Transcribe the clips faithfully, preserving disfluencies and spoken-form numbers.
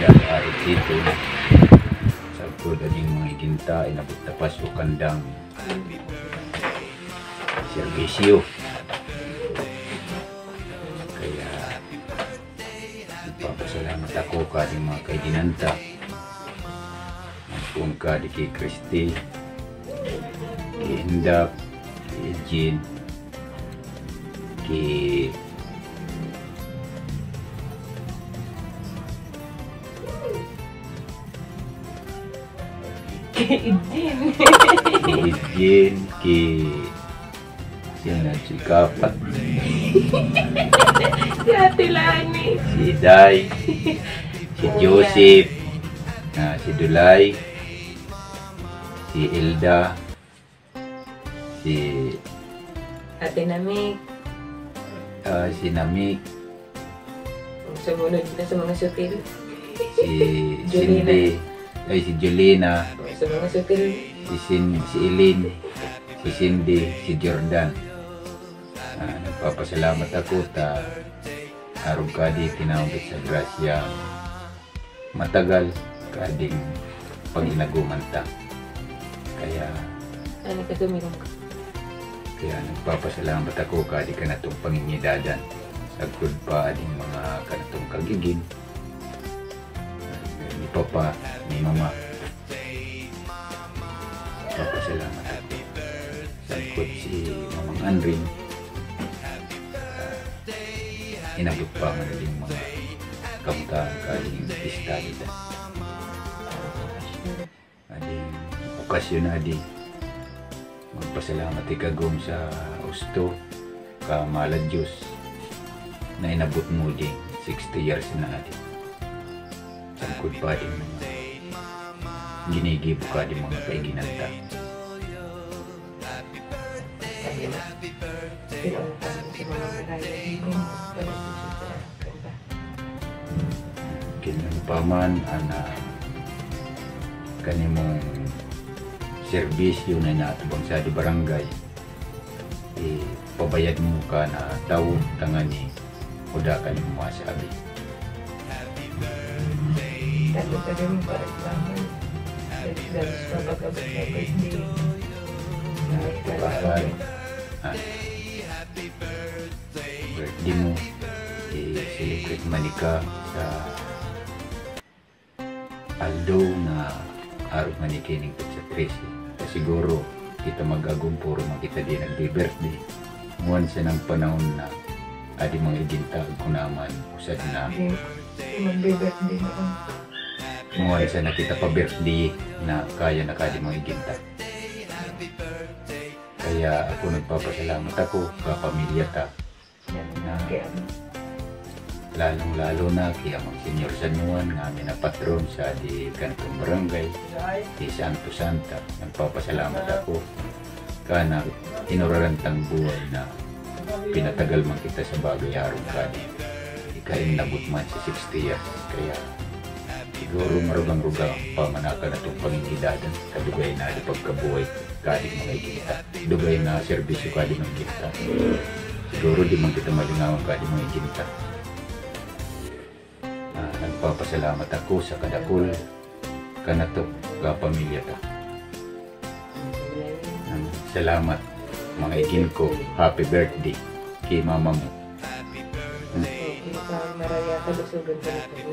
Yan, ari dito. Sagkod aning mga iginta, inabot na pa so kandang serbisyo. Kaya, nagpapasalamat ako kaning mga kaiginanta. Magpoon ka di ki Christy, ki Indak, ki Jean, ki Ki Jean, ki Sino na si Kapat? Si Ate Lani. Si Day. Si Joseph. Ah, si Dulay. Si Elda. Si Ate Namik. Ah, si Namik. Sumunod na sa mga sutil. Si Jolina. Cindy. Ay, si Jolina. Sa mga sutil. Si Sin-, si Eileen. Si Cindy. Si Jordan. Ah, nagpapasalamat ako ta arog kadi tinawag sa grasya. Matagal kading pag-inaguman ta. Kaya, Ano ka tumirong ka? Kaya nagpapasalamat ako kadi kanatong pangingidadan. Sagkod pa ading mga kanatong kagigin. Ni Papa, ni Mama. Papasalamat ako. Sagkod si Mamang Anring. Inabot pa man yung mga kamutan kaling pista dito. Ading okasyon na adi. Magpasalamat ikagom sa husto ka mala Diyos na inabot mo din sixty years na adi. Sagkod pa din mga ginigibo ka din mga kaiginan ta. Kinagpaman, ana, kanimong serbisyo na inaatubang sa di barangay, ipabayad mo ka na tawo tangani o da kanimo masabi. Tago ka rin para sa amin. Dalos pa pagkabot na birthday. Bakal. Ah. Birthday mo, i-celebrate man ka sa aldaw na arog man ni kining petsa trese. Ta siguro, kita mag-agom puro man kita di nagbe-birthday. Muwan sa nang panahon na adi mga iginta, agko naman, usad na. Hindi, hindi magbe-birthday noon. Muwan sa na kita pa birthday na kaya na kadi mga iginta. Kaya ako nagpapasalamat ako ka pamilya ta. Yan na. Lalong-lalo na kaya mga senior San Juan nga amin na patron sa di kantong barangay, di Santo Santa. Nagpapasalamat ako. Kana, inuraran tang buhay na pinatagal man kita sa bagay arog kadi. Ikainabot man sa sixty years. Kaya siguro marugang-rugang pa man aka na itong pangingidadan, kadugay na di pagkabuhay, kadi mga iginta. Dugay na serbisyo, kadi mga iginta. Siguro di man kita malingawan, kadi mga iginta. Ah, nagpapasalamat ako sa kadakul kanato ka pamilya ta. Ah, salamat, mga igin ko. Happy birthday kay mama mo. Hmm. Maraya ka, lusugan ka na po.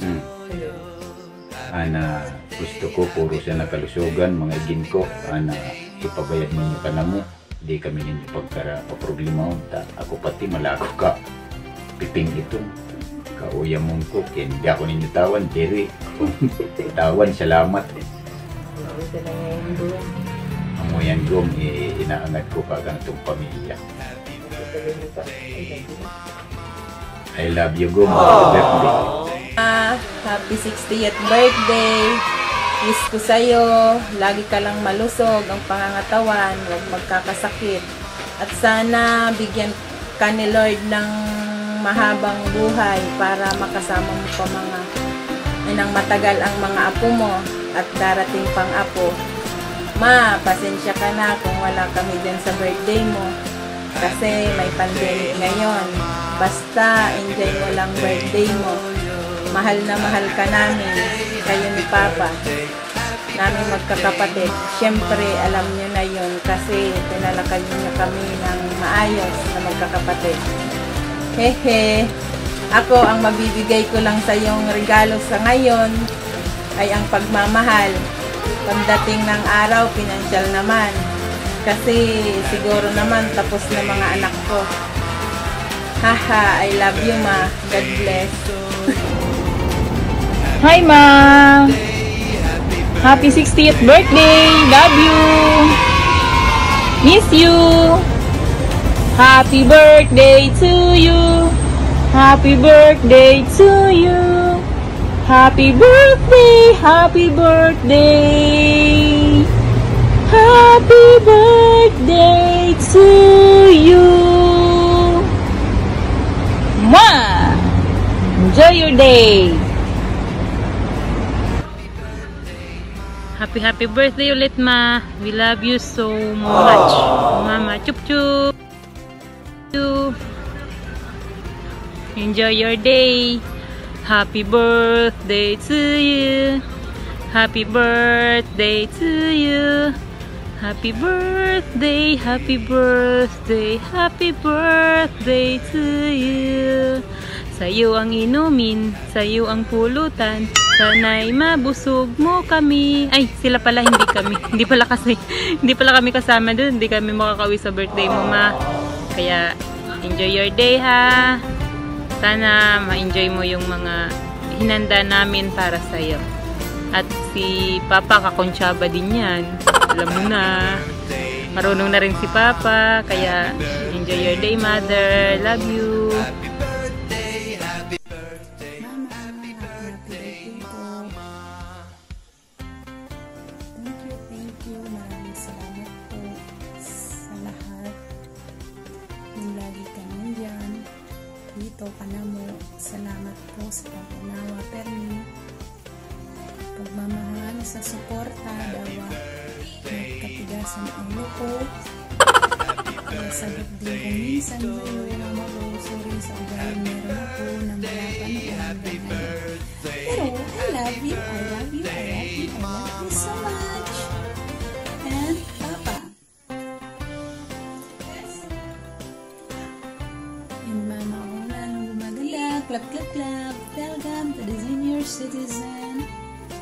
Hmm. Ana, gusto ko puro siya nakalusugan, mga igin ko. Ana, ipabayad mo yung kanamo. Di kami ninyo pagkara-, paproblemahon ta. Ako pati, malako ka. Piping iton. Kauyamon ko, kaya hindi ako ninyo tawan, diri. Tawan, salamat. Wala ko sila ngayon doon. Amo yan, Gom, eh, inaangat ko ka ganitong pamilya. Ito sa ganito. Ay, love you. I love you, Gom. Happy birthday. Ah, happy sixtieth birthday. Wish ko sa'yo, lagi ka lang malusog ang pangangatawan, huwag magkakasakit. At sana bigyan ka ni Lord ng mahabang buhay para makasama mo pa mga, ay, nang matagal ang mga apo mo at darating pang apo. Ma, pasensya ka na kung wala kami dyan sa birthday mo. Kasi may pandemic ngayon. Basta, enjoy mo lang birthday mo. Mahal na mahal ka namin, kayo ni Papa, naming magkakapatid. Siyempre, alam niyo na yun kasi pinalaki niyo kami ng maayos na magkakapatid. Hehe! Ako, ang mabibigay ko lang sa iyong regalo sa ngayon ay ang pagmamahal. Pagdating ng araw, pinansyal naman. Kasi siguro naman tapos na mga anak ko. Haha, I love you, ma. God bless. Hi, ma. Happy sixtieth birthday. Love you. Miss you. Happy birthday to you. Happy birthday to you. Happy birthday, happy birthday. Happy birthday to you. Ma! Enjoy your day. Happy, happy birthday ulit, ma. We love you so much. Mama, chup chup. Enjoy your day. Happy birthday to you. Happy birthday to you. Happy birthday, happy birthday, happy birthday to you. Sa'yo ang inumin, sa'yo ang pulutan. Sana'y mabusog mo kami. Ay, sila pala, hindi kami. Hindi pala kasi, hindi pala kami kasama dun. Hindi kami makakauwi sa birthday mo, ma. Kaya, enjoy your day, ha. Sana ma-enjoy mo yung mga hinanda namin para sa'yo. At si Papa, kakontsaba din yan. Alam mo na. Marunong na rin si Papa. Kaya, enjoy your day, mother. Love you. Mama, happy birthday po. Thank you, thank you. Maraming salamat po sa lahat ng lagi ka nandyan. Dito ka na mo. Salamat po sa pag-unawa, permi, pagmamahal, sa suporta, dawa, nagkatigasan ang ulo ko. Kaya sagot din ko minsan sa'yo, Mama Rosary, sa ugaling meron ako na wala pa noon hanggang ngayon. Pero I love you, I love you, I love you, I love you so much. And Papa. And Mama, ako lalong gumaganda. Clap, clap, clap. Welcome to the senior citizen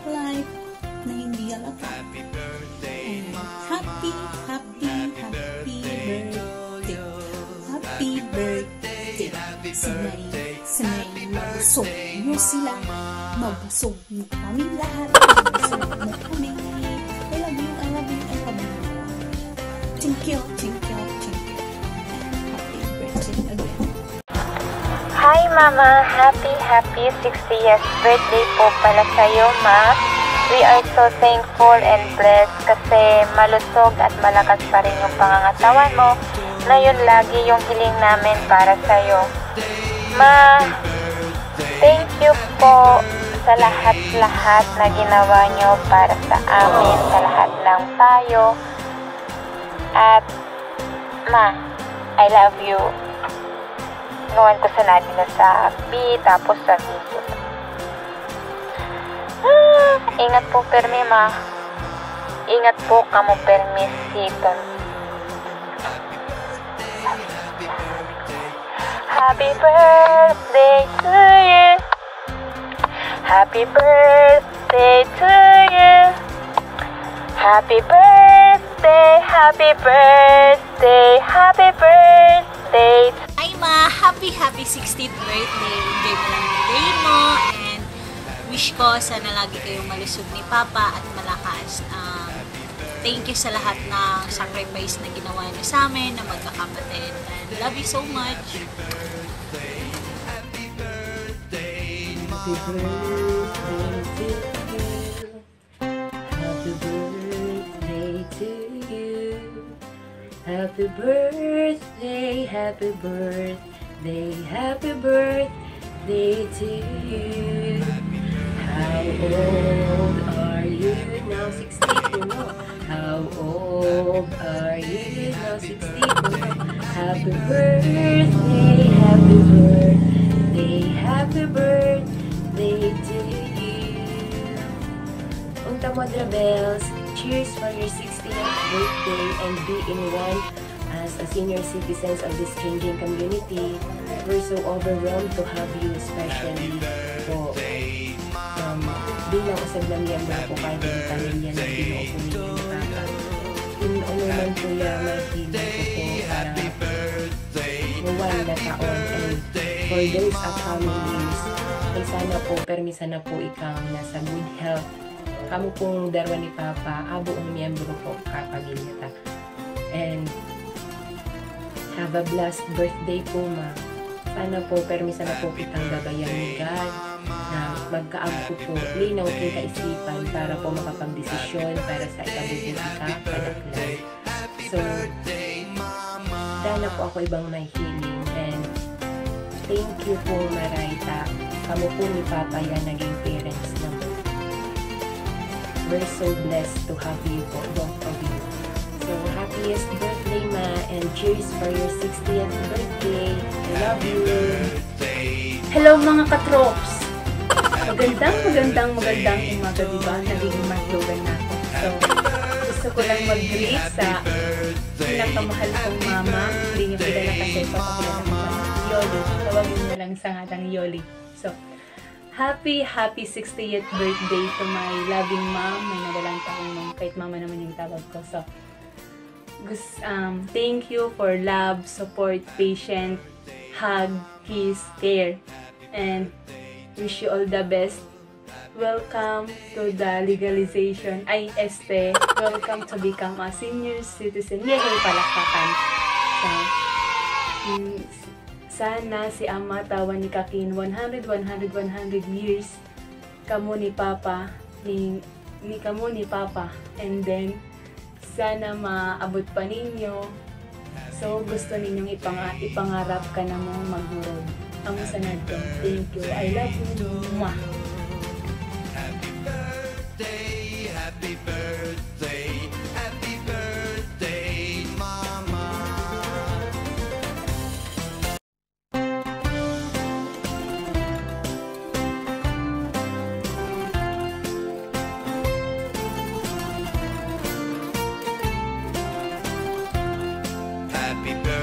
life na hindi halata. And happy, happy, happy birthday. Happy birthday. Sana'y, sana'y mabusog nyo sila. Mabusog nyo kaming lahat. Mabusog nyo kami. I love you, I love you, I love you. Thank you, thank you, thank you. And happy birthday again. Hi Mama! Happy, happy sixtieth birthday po pala sa'yo, Ma. We are so thankful and blessed kasi malusog at malakas pa rin yung pangangatawan mo na yun lagi yung hiling namin para sa'yo. Ma, thank you po sa lahat-lahat na ginawa nyo para sa amin, sa lahat ng payo. At, Ma, I love you. Ngawan ko sana din nasabi, tapos sabi ko. Ah, ingat po, permi, ma. Ingat po kamo, permi, siton. Happy birthday to you. Happy birthday to you. Happy birthday, happy birthday, happy birthday. Ay ma, happy happy sixteenth birthday. Enjoy mo lang yung day mo and wish ko sana lagi kayong malusog ni Papa at malakas. Um, thank you sa lahat ng sacrifice na ginawa niyo sa amin na magkakapatid. And love you so much. Happy birthday to you. Happy birthday to you. Happy birthday, happy birthday, happy birthday to you. How old are you now? sixty-two, no? How old are you now? sixty-two, no? Happy birthday, happy birthday, happy birthday Madra Bells, cheers for your sixtieth birthday and being one as a senior citizens of this changing community. We're so overwhelmed to have you, especially po um, bilang usag na miyembro po kayo ng pamilya na binuo po ninyo ni Papa. Inuman po niya maghimo ko po para muwan na taon and for those upcoming years. Ay sana po, permi sana po ikaw na sa good health. Kamo pong darwa ni Papa, abo ang miyembro po kapamilya ta. And have a blessed birthday po, ma. Sana po, permi sana po kitang gabayan ni God na magkaagko po linaw king kaisipan para po makapagdesisyon para sa ikabubuti ka kadakulan. So, dana po ako ibang may healing and thank you po, Marita. Kamo po ni Papa yan naging parents na po. We're so blessed to have you po, both of you. So, happiest birthday, ma, and cheers for your sixtieth birthday. I love you. Hello mga katrops! Magandang, magandang, magandang umaga, di ba? Nagiging matlogan na ako. So, gusto ko lang mag-greet sa pinakamahal kong mama. Hindi niyo kilala kasi papakilala ko lang. Yoli. Tawagin niyo lang sa ngatang Yoli. So, happy, happy sixtieth birthday to my loving mom. May nadalang taong mom. Kahit mama naman yung tawag ko. So, gus- um, thank you for love, support, patient, hug, kiss, care. And wish you all the best. Welcome to the legalization. Ay, este, welcome to become a senior citizen. Yehey, palakpakan. So, mm, sana si Ama tawan ni Kakin one hundred, one hundred, one hundred years. Kamo ni Papa, ni, ni kamo ni Papa. And then, sana maabot pa ninyo. So, gusto ninyong ipanga- ipangarap ka na mong magmurog. Amo sa nadto. Thank you. I love you. Mwah! Happy birthday, happy birthday, happy birthday, mama. Happy birthday.